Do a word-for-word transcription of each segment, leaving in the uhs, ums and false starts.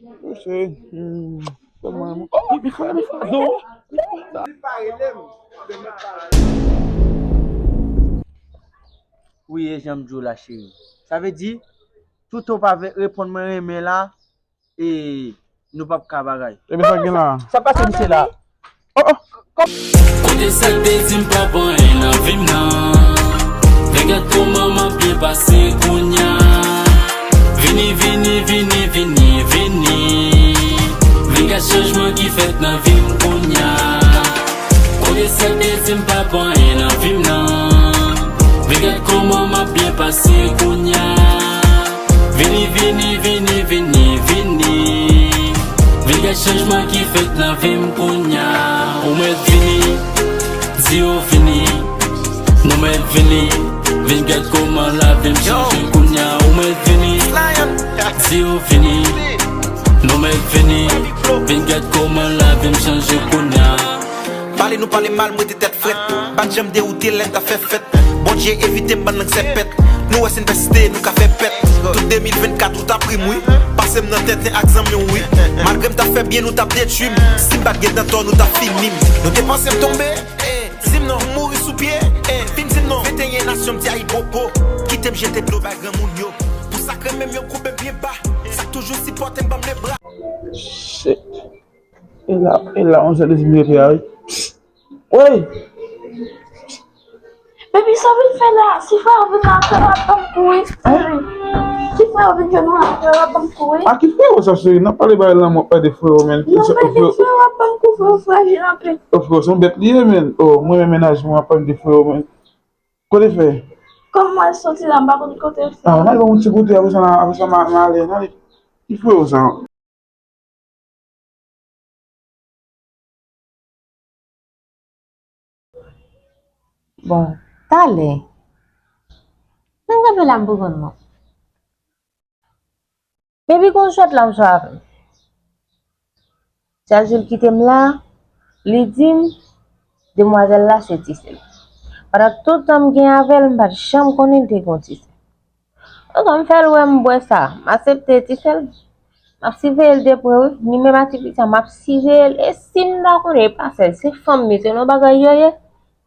Mesye, hmm, tèlman renmen. Oh, mi fè, mi fè. Non. Wi, e jan m di w la, cheri. Sa vle di, tout ou pa vle reponn mwen renmen la, e nou p ap ka bagay. Ebyen, sa gen la? Sa pase, misye la? Oh, oh. Kote sa k te di m pa pran anyen nan vi m nan? Vin gad kòman m ap byen pase kounya. Vini, vini, vini, vini, vini. Vin gad chanjman ki fèt nan vi m kounya. Kote sa k te di m pa pran anyen nan vi m nan? Vin gad kòman m ap byen pase kounya. Vini, vini, vini, vini, vini. Vin gad chanjman ki fèt nan vi m kounya. Ou mèt vini, di yo vini. Nou mèt vini, vin gad kòman lavi m chanje kounya. Ou mèt vini, di yo vini. Nou mèt vini, vin gad kòman lavi m chanje kounya. Pale nou pale mal, m rete tèt frèt. Pa t janm dewoute lè n t ap fè fèt. Bondye evite m bann lang sèpèt. Nou wè si n pèsiste, nou ka fè pèt. Tout de mil vennkat ou t ap ri m, wi. Pase m nan tenten ak zanmi w, wi. Malgre m t ap fè byen, nou t ap detwi m. Si m pa t gen dan tò, nou t ap fini m. Nou te panse m tonbe, eh, di m non, m mouri sou pye, eh, vin di m non. Venteyen nasyon, m di ayibobo. Kite m jete dlo bay granmoun yo. Pou sa k renmen m yo, m koube m byen ba. Sa k toujou sipòte m, ban m lebra. Shit. E la, e la, onzè de zil rete a, wi. Psst. Woy! Baby, sa w vin fè la? Si frè w vin la, frè w ap ban m kou, wi. Hein? Si frè w vin jwenn ou la, frè w ap ban m kou, wi. A ki frè w sa, cheri? N ap pale bagay lanmou, w ap pale de frè w, men. Non, men de frè w ap ban m kou, frè w frajil anpil. Oh, frè w se yon bèt li ye, men. Oh, mwen menm mennaj mwen ap pale de frè w, men. Kote frè? Kòm mwen soti la, m pa konn kote frè. Ah, n al ban m yon ti goute, apre sa, apre sa, m a, m ale, n ale. Ki frè w sa? Bon, talè. Nan kanpe la m pou konn non. Epi gon jwèt la m swa avè m. Sa di l kite m la, li di m, demwazèl la se ti sè l. Pandan tout tan m gen avè l, m pa t janm konnen l te gen yon ti sè. Otan m fè l wè m bwè sa, m aksepte ti sè l. M ap siveye l de pre wi, ni menm ak ti fi sa, m ap siveye l. E si m ta konnen e pa sè l, se fanm li, se nan bagay yo ye.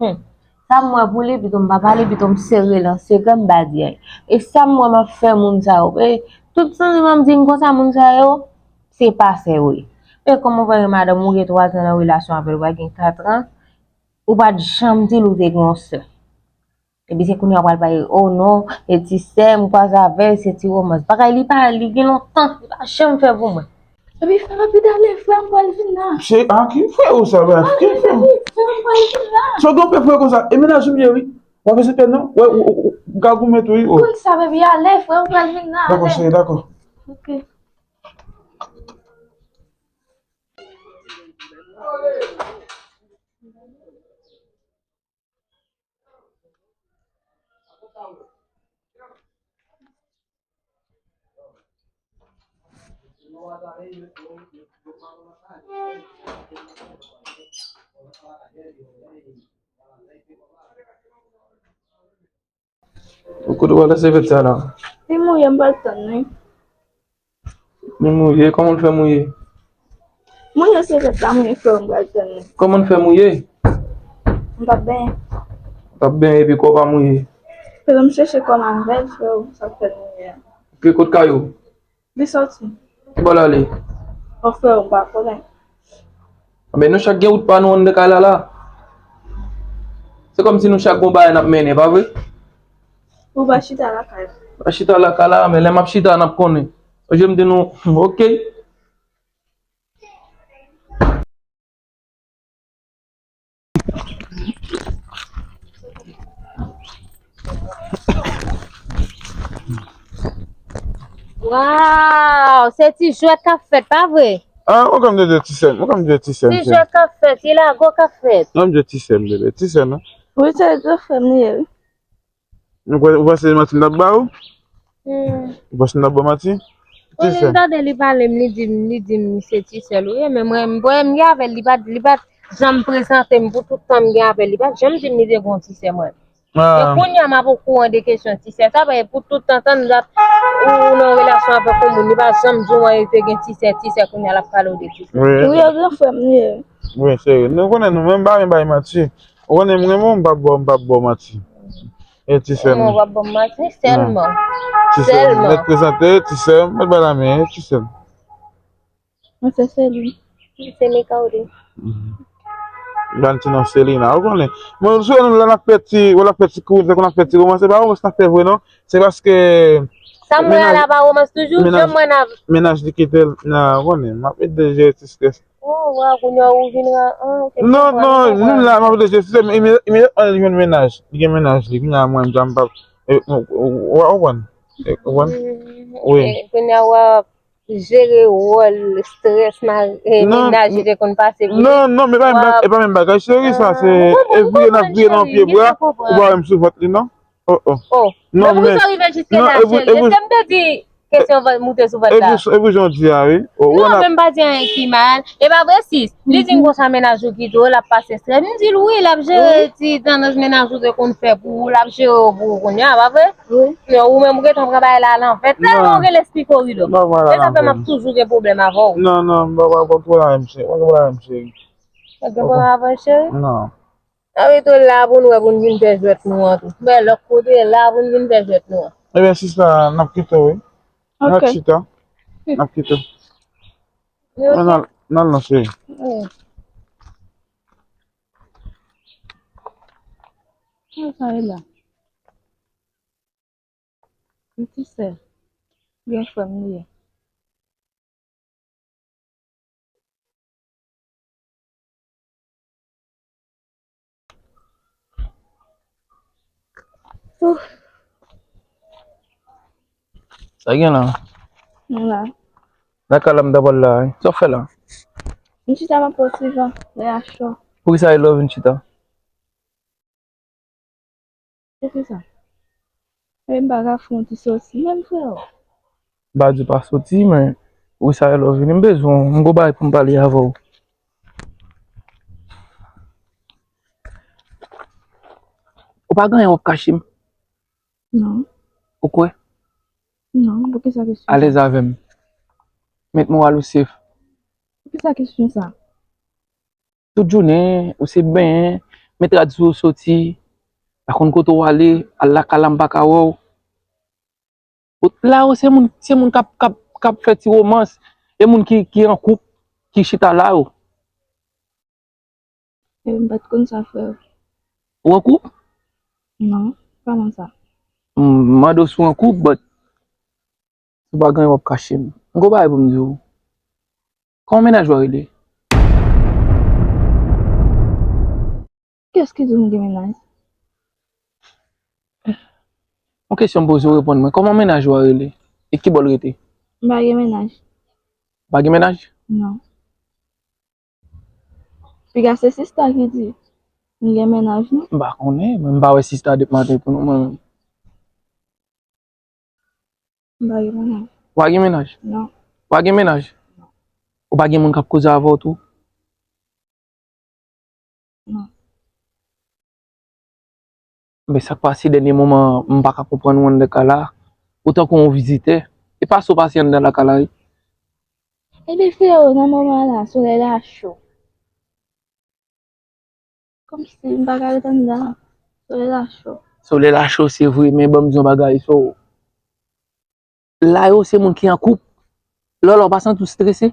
Hmm. Sa m wè pou li, pito m pa pale, pito m sere l an sekrè, m pa di anyen. E sa m wè m ap fè moun sa yo. E tout santiman m di m konsa, moun sa yo, se pa sè yo ye. E kòman w fè gen madanm ou gen twazan nan relasyon avè l, ou pa gen katran, ou pa t janm di l ou te gen yon sè. Epi se kounye a w pral pale, oh non, e ti sè m kwaze avè l, se ti womans. Bagay li pa, li gen lontan, li pa janm fè pou mwen. Epi fè rapid ale, frè m pral vin la. Se a ki frè ou sa, bref? Ki frè? Frè m pral vin la. Sa w gen yon pè frè konsa, e mennaj ou m ye wi. W ap vizite non? Wè, ou, ou, ou, m ka goumen tou wi. Oh. Konn sa, baby, ale, frè m pral vin la. Dakò, ale. Cheri, dakò. Ok. Ou kote w ale se fèt sa la? Li mouye, m pral tann li. Li mouye, kòman l fè mouye? Mouye se fèt la, mouye frè m pral tann li. Kòman l fè mouye? M t ap benyen. T ap benyen epi kò w pa mouye? Fè m chèche kò m avè l, frè m, sa k fè l mouye a. Ki kot kay ou? Li sòti. Ki bò l ale? Bon, frè m pa konnen. Men nou chak gen wout pa nou anndan kay la la. Se kòmsi nou chak gon bagay n ap mennen, pa vre? Ou va chita lakay la. Va chita lakay la, men lè m ap chita, n ap konnen. Oje m di nou, oke. Waw, se ti jwèt k ap fèt, pa vre? Ah, ou konn di ti sè m, ou konn di ti sè m. Ti jwèt k ap fèt, ti lago k ap fèt. Ou konn di ti sè m, bebe, ti sè m, non? Wi, se gran frè m li ye, wi. Ou pa, ou panse manti m t ap ba ou? Hmm. Ou panse m t ap ba w manti? Wi, men m tande li pale m, li di m, li di m se ti sè l ou ye, men mwen, mwen m gen avè l, li pa, li pa t janm prezante m pou tout tan m gen avè l, li pa t janm di m li te gen yon ti sè mwen. E kounye a m ap okouran de kesyon ti sè. Sa vle pou tout tan, tan n ap ou nan yon relasyon avèk yon moun, li pa janm di w mwen te gen ti sè, ti sè, kounye a l ap pale w de ti sè. Wi, e gran frè m li ye. Wi, serye. Nou konnen nou menm pa renmen bay manti. Ou konnen m renmen w, m p ap ba w, m p ap ba w manti. E ti sè m. Ou p ap ba m manti sèlman. Ti sè m. Mèt prezante, ti sè m. Mèt bay lamen, ti sè m. Mwen se Celine. Se Mika ou di. Gade ti non Selina, ou konnen. Mwen sou nou lè n ap fè ti, ou l ap fè ti kou, lè n ap fè ti romans, se pa romans n ap fè vre non. Se paske sa m wè a la pa romans toujou, jan mwen ap mennaj li kite l, nan, ou konnen, m ap ede jere ti strès. Oh, wa, kounye a ou vin ra, ah, ok. Non, non, nou la, m ap ede jere ti strès, men imedya-, imedyatman li jwenn mennaj, li gen mennaj li, kounye a mwen, m p ap, e, ou, ou, ou, ou konprann? E, ou konprann? Wi. Ok, kounye a w ap jere wòl strès mennaj li te konn pase pou li. Non, non, men e pa menm ba-, e pa menm bagay, cheri, sa, se, e vire n ap vire nan pye bra, ou pa wè m sou vant li, non? Oh, oh. Oh. Non, men pou sa rive jiske la, cheri, e se m te di kesyon vant moute sou vant la. E pou, e pou jan w di a, wi. Oh, non, men m pa di anyen ki mal. E pa vre, sis. Li di m konsa mennaj ou kite w, l ap pase strès. M di l wi, l ap jere ti tandans mennaj ou te konn fè pou ou, l ap jere yo pou ou kounye a, pa vre? Wi. Men ou menm ou gentan pran bagay la alanvè. Tèlman ou gen lespri koridò. E sa fè m ap toujou gen pwoblèm avè w. Non, non, m pa, pa, pa gen pwoblèm avè m, cheri. Pa gen pwoblèm avè w, cheri? Non. N ap rete la pou n wè pou n vin fè jwèt nou an tou. Men lòt kote la pou n vin fè jwèt nou an. Ebyen, sista, n ap kite w, wi. N ap chita. N ap kite w. N al, n al non, cheri. Sa e la. Ti sè, gen frè m li ye. Sa gen la? Mwen la. Lakay la m ta pral la, wi. Sa w fè la? M chita m ap pran ti van, lè a cho. Poukisa e lè w vin chita? Se ki sa? E m pa ka fè yon ti soti menm, freo. M pa di w pa soti, men wi sa e lè w vini, m bezwen w, m gon bagay pou m pale avè w. Ou pa gen anyen w ap kache m? Non. Ou kwè? Non, poukisa kesyon sa? Alèz avè m. Met moral ou sef. Poukisa kesyon sa? Tout jounen, ou se benyen, met rad sou ou soti, pa konn kote w ale, al lakay la m pa ka wè w. Ou, la yo se moun, se moun k ap, k ap, k ap fè ti romans, e moun ki, ki an koup, ki chita la yo. E m pa t konn sa, frè. Ou an koup? Non, pa konn sa. M mande w si w an koup, but si w pa gen anyen w ap kache m. M gon bagay pou m di w. Kòman mennaj ou a rele? Kiyès ki di w m gen mennaj? Yon kesyon m poze w, reponn mwen. Kòman mennaj ou a rele? E ki bò l rete? M pa gen mennaj. Ou pa gen mennaj? Non. Piga se sista ki di m gen mennaj, non? M pa konnen, mwen m pa wè sista depi maten pou nou, mwen menm. M pa gen mennaj. Ou pa gen mennaj? Non. Ou pa gen mennaj? Non. Ou pa gen moun k ap koze avè w tou? Non. Men sa k pase dènye moman, m pa ka konprann ou anndan kay la. Ou tankou yon vizitè. E pase w pase anndan lakay la, wi. Ebyen, freo, nan moman la, solèy la cho. Kòmsi m pa ka ret anndan. Solèy la cho. Solèy la cho, se vre, men ban m di yon bagay, so. La yo, se moun ki an koup. Lè w la, w pa santi w strese?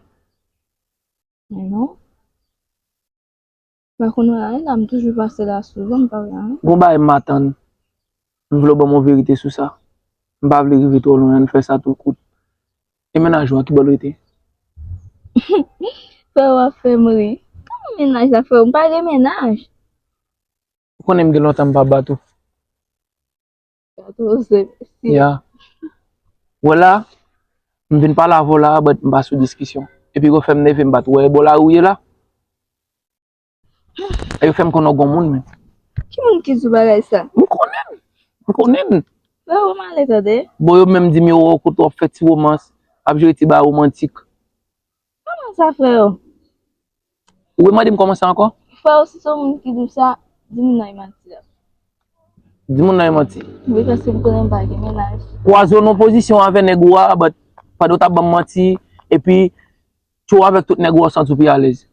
Men non. M pa konn wè anyen la, m toujou pase la souvan, m pa wè anyen. Gon bagay m atann. M vle w ban m yon verite sou sa. M pa vle rive twò lwen, ann fè sa tou kout. E mennaj ou an, ki bò l rete? Frè w ap fè m ri. Kòman mennaj la, frè w? M pa gen mennaj. Ou konnen m gen lontan m pa bat ou. Bat ou, se, si. Ya. Wè la, m vin pale avè w la, but m pa sou diskisyon. Epi ou fè m nève, m pa t wè bò lari w ye la. E yo fè m konnen w gon moun, men. Ki moun ki di w bagay sa? M konnen l. M konnen l. Frè w, m ale tande. Bon, yo menm di m yo wè w kote w ap fè ti romans, ap jere ti bagay womantik. Kòman sa, frè w? Ou remande m kòman sa ankò? Frè w, si se yon moun ki di w sa, di moun nan e manti l ap. Di moun nan e manti. Wi, paske m konnen m pa gen mennaj. Kwaze w nan pozisyon avè nèg ou a, but pandan w t ap ban m manti, epi tchou avèk tout nèg ou a w santi w pi alèz.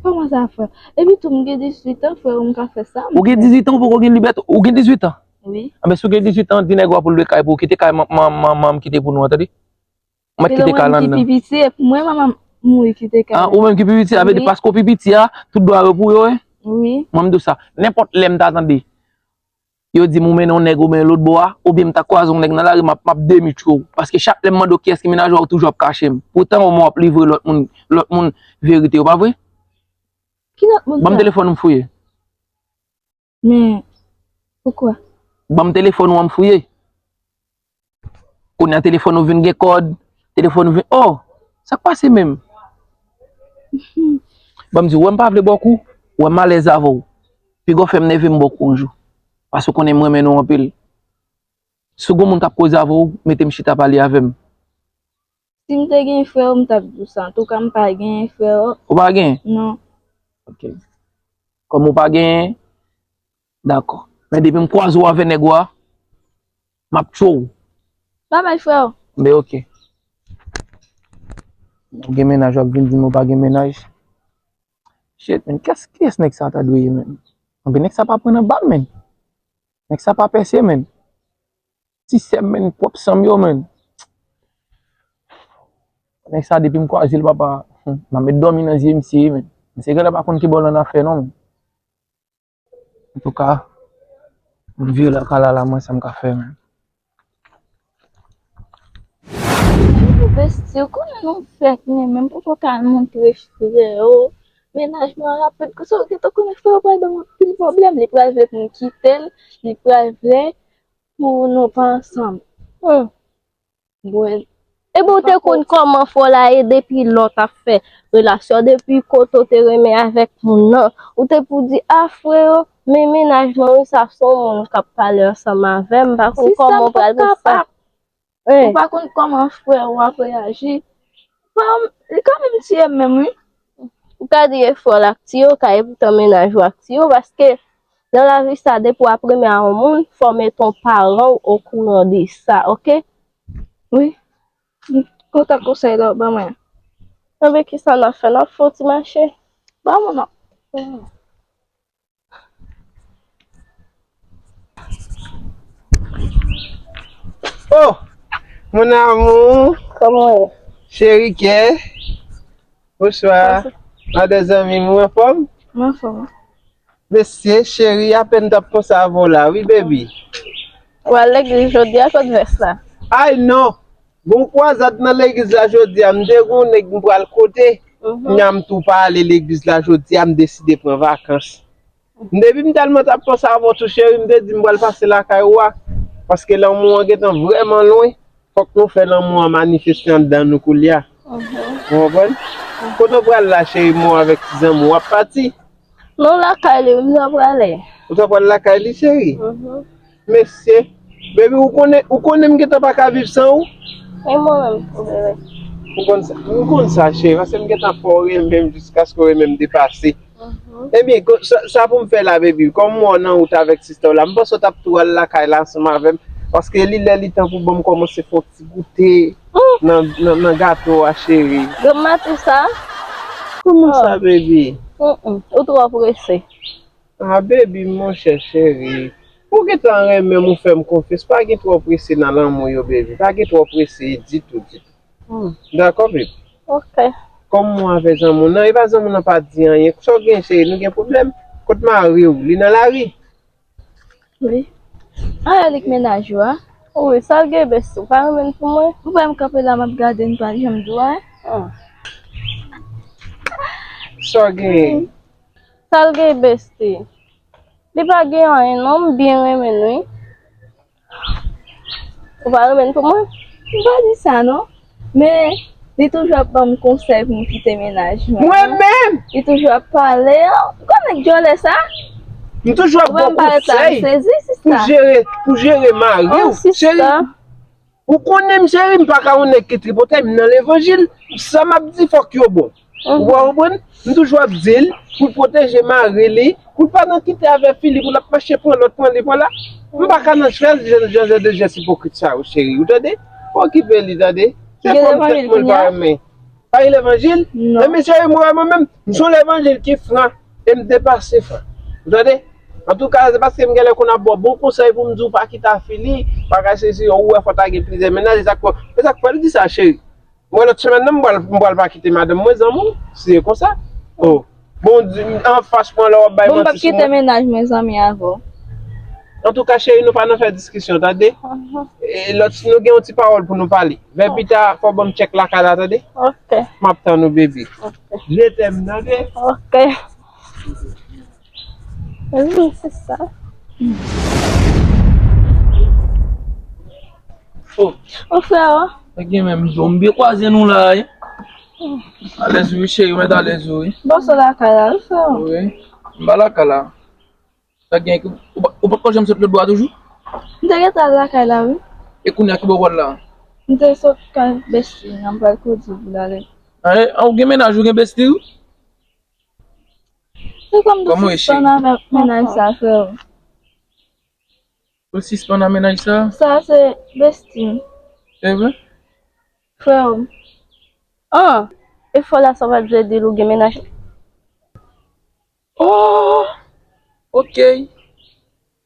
Kòman sa frè? Epi tou m gen dizuit an, frè, m ka fè sa. Ou gen dizuit an, ou poko gen libète, ou gen dizuit an? Wi. Anben, si w gen dizuit an, di nèg ou a pou l lwe kay pou w kite kay manman m kite pou nou an, tande? Mwen ki te kay la anndan. Ki pi piti, e pou mwen manman mouri kite kay la. Ah, ou menm ki pi piti, sa vle di paske w pi piti a, tout dwa yo pou yo, wi. Wi. Mwen m di w sa, nenpòt lè m ta tande yo di m ou mennen yon nèg oubyen lòt bò a, oubyen m ta kwaze yon nèg nan lari, m ap, m ap demi tchwe w. Paske chak lè m mande w kiyès ki mennaj ou a, ou toujou ap kache m. Poutan omwen w ap livre lòt moun, lòt moun verite yo, pa vre? Ki lòt moun sa? Ban m telefòn ou m fouye. Men, poukwa? Ban m telefòn ou an m fouye. Kounye a telefòn ou vin gen kòd, telefòn ou vin, oh, sa k pase menm? Ban m di w, wè m pa vle ba w kou, wè m alèz avè w. Piga w fè m nève m ba w kou yon jou. Paske w konnen m renmen nou anpil. Si w gen yon moun k ap koze avè w, mete m chita pale avè m. Si m te gen frè, m t ap di w sa. Antouka, m pa gen frè. Ou pa gen? Non. Ok. Kòm ou pa gen, dakò. Men depi m kwaze w avè nèg ou a, m ap tchwe w. Babay, frè. Men ok. Ou gen mennaj, w ap vin di m ou pa gen mennaj. Shit, men, kiyès, kiyès nèg sa ta dwe ye, men? Anben, nèg sa pa pran nan bal, men. Nèg sa pa pèse, men. Ti sè m, men, pwòp san m yo, men. Nèg sa, depi m kwaze l, papa, hmm, m ap met dòmi nan zye misye, men. Misye genlè pa konn ki bò l annafè, non, men. Antouka, m vire lakay la, la, mwen, sa m ka fè, men. Besti, ou konnen nou fèk renmen, m poko ka montre frè yo. Mennaj mwen rapid, konsa ou gentan konnen frè yo pral ban m anpil pwoblèm. Li pral vle pou m kite l, li pral vle pou nou pa ansanm. Hmm. Bon. Epi ou te konn kòman frè w la ye depi lè w t ap fè relasyon, depi kote w te renmen avèk moun nan. Ou te pou di, a frè yo, men mennaj mwen wi, sa se yon moun k ap pale ansanm avè m, m pa konn kòman w pral fè sa. Ou pa konn kòman frè w ap reyaji. Frè w, li ka menm tiye m menm wi. Ou ka di e frè w l ap tiye w, ka epoutan mennaj ou ap tiye w, paske nan lavi sa, depi w ap renmen a yon moun, fò w mete yon paran w okouran de sa, oke? Wi. M kontan konsèy la w ban mwen. Anben, kisa n ap fè? N ap fè yon ti mache? Ban mwen non. Oh! Mon amour! Kòman w ye? Cheri kè! Bonswa! Madan zanmi m, ou anfòm? M anfòm. Mesye, cheri, apèn t ap panse avè w la, wi, baby. Ou al legliz jodi a, kot vès la? Ay, non! Gon kwazad nan legliz la jodi a, m te gon nèg m pral kote. Kounya m tou pa ale legliz la jodi a, m deside pran vakans. M depi m tèlman t ap panse avè w tou cheri, m te di m pral pase lakay ou a. Paske lanmou an gentan vrèman lwen. Fòk nou fè lanmou an manifeste anndan nou koulye a. Ou konprann? Kote w pral la cheri, m wè w avèk ti zanmi w ap pati. Non, lakay li wi m ta prale. Ou ta pral lakay li, cheri? Mesye, baby, ou konnen, ou konnen m gentan pa ka viv san ou? E mwen menm tou, bebe. Ou konn sa, ou konn sa, cheri, paske m gentan fè w renmen m jiskaske w renmen m depase. Ebyen, sa, sa pou m fè la, baby? Kòm m wè w nan wout avèk sista w la, m panse w t ap tou al lakay la ansanm avè m. Paske li lè li tan pou ban m kòmanse fè w ti goute nan, nan, nan gato a, cheri. Granm maten sa? Kòman sa, baby? Ou twò prese. Ah, baby, monchè, cheri. Ou gentan renmen m, ou fè m konfyans. Pa gen twò prese nan lanmou yo, baby. Pa gen twò prese ditou, ditou. Dakò, baby? Ok. Kòm mwen avè zanmi w nan, e pa zanmi w nan pa di anyen. Sa w gen, cheri? Nou gen pwoblèm? Kot mari w? Li nan lari? Wi. A, e li k mennaj ou a? Wi, sa l gen besti, ou pa renmen l pou mwen? Ou wè m kanpe la, m ap gade, m pa janm di w anyen. Sa w gen? Sa l gen besti? Li pa gen anyen non, m byen renmen l wi. Ou pa renmen l pou mwen? M pa di sa non. Men, li toujou ap ban m konsèy pou m kite mennaj mwen. Mwen menm! Li toujou ap pale. Ou konn nèg djòlè sa? M toujou ap ba w konsèy pou jere, pou jere mari w. Cheri, ou konnen m cheri, m pa ka yon nèg ki tripotay, m nan levanjil. Sa m ap di, fòk yo bon. Ou pa konprann? M toujou ap di l pou l pwoteje mari li, pou l pa nan kite avè fi li, pou l ap mache pran lòt, pran li, pran la. M pa ka nan jès, jès, jès, jès de jès ipokrit sa yo, cheri. Ou tande? Pa okipe li, tande? Se fòm tèt mwen l pa renmen. Pa gen levanjil? Non. Men mesye, mwen, mwen menm, m se yon levanjil ki fran e m depase fran. Ou tande? Antouka, se paske m genlè konn ap ba w bon konsèy pou m di w pa kite a fini, bagay sesi, ou wè fò ta gen plizyè mennaj, e sa k fè, e sa k fè l di sa, cheri. Mwen lòt semèn nan, m pral, m pral pa kite madanm mwen, zanmi w, si e konsa. Oh. Bon, di, anfas mwen, lè w ap bay manti sou mwen. Bon, m p ap kite mennaj mwen, zanmi, avè w. Antouka, cheri, nou pa nan fè diskisyon, tande? E lòt, si nou gen yon ti pawòl pou nou pale. Vè pita, fò ban m tchèk lakay la, tande? Ok. M ap tann ou, baby. Ok. Je t'aime, tande? Ok. Wi, se sa. Oh. Mon frè, oh. Sa gen menm, m byen kwaze nou la, wi. Alèz, wi, cheri, mèt alèz, wi. Bon, se lakay la, wi, frè. Wi. M pa lakay la. Sa gen, ou pa, ou pa t ko janm sot lòt bò a toujou? M te gentan al lakay la, wi. E kounye a ki bò w pral la? M te sot kay besti, m pral kouri pou l ale. A, e, ou gen mennaj, ou gen besti, wi? Se kòm m te sispann avèk mennaj sa, frè. Ou sispann ak mennaj sa? Sa se besti m. Se vre? Frè m. An, e fò la sa w pral di l ou gen mennaj? Oh! Ok.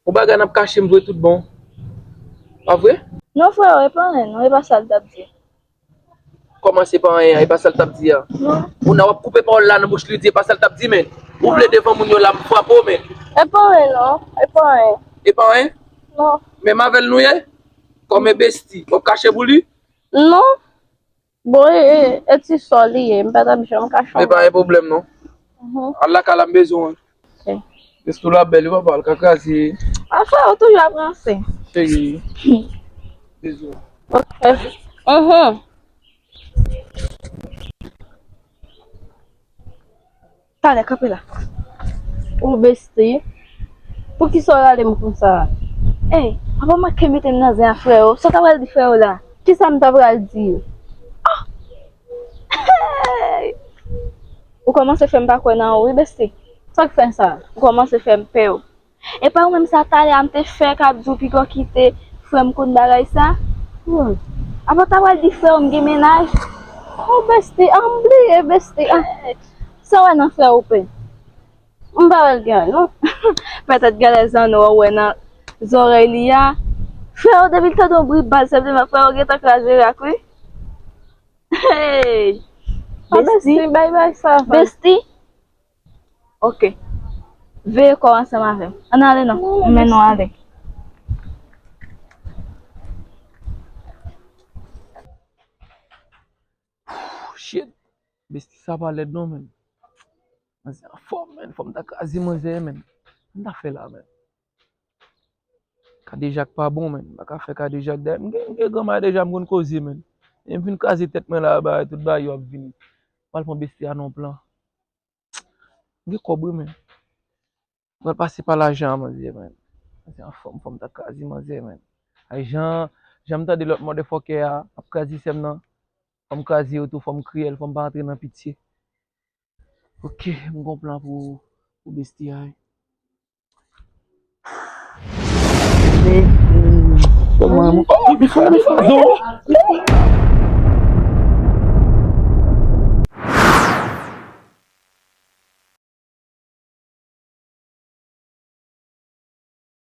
Yon bagay n ap kache m vre tout bon. Pa vre? Non, frè, e pa anyen, non, e pa sa l t ap di. Kòman se pa anyen an? E pa sa l t ap di a? Non. Moun nan w ap koupe pawòl la nan bouch li, di e pa sa l t ap di, men. Ou vle devan moun yo la, m frape w, men. E pa anyen, non. E pa anyen. E pa anyen? Non. Menm avè l nou ye? Kòm e besti, w ap kache pou li? Non. Bon, e, e, e ti sò li ye, m pa t ap janm kache w. E pa gen pwoblèm, non. Mhm. Al lakay la, m bezwen w. Ok. Besti w la bèl, wi, papa, l ka kraze. Anfen, ou toujou ap ranse. Cheri. Bezwen w. Ok. Mhm. Talè, kanpe la. Ou besti. Poukisa w rale m konsa? Ey, apa w manke mete m nan zen a frè w? Sa w ta pral di frè w la? Kisa m ta pral di? Ah! Hey! Ou kòmanse fè m pa kwè nan ou, wi, besti. Sa k fè sa? Ou kòmanse fè m pè w. E pa ou menm sa talè a m te fè k ap di w piga w kite frè m konn bagay sa? Apa w ta pral di frè w m gen mennaj? Oh, besti, ah, m bliye, besti, ah. Sa w wè nan frè w pè? M pa wè l gen anyen, non. Petèt gen lè zanno w wè nan zòrèy li a. Frè w, depi l tande yon bri bal, senpleman, frè w gentan kraze rak, wi. Hey! Ah, besti, bèsti, bay, bay, sa va. Besti? Ok. Veye kò w ansanm avè m. Ann ale non. M mennen w ale. Shit. Besti sa pa lèd non, menn. Manzè anfòm, menn. Fò m ta kraze manzè, menn. Sa m ta fè la, menn? Kadejak pa bon, menn. M pa ka fè kadejak. Dayè, m gen, m gen granma deja, m konn koze, menn. E m fin kraze tèt mwen la, bagay, tout bagay yo ap vini. M pral pran besti a nan plan. M gen kòb wi, menn. M pral pase pa lajan an, manzè, menn. Manzè anfòm, fò m ta kraze manzè, menn. Ay, jan, jan m tande lòt motherfucker a ap kraze sè m nan. Fò m kraze yo tou, fò m kriyèl, fò m pa antre nan pitye. Ok, m gon plan pou, pou besti a wi. Besti. Kòman? Oh, bifo, bifo, bifo.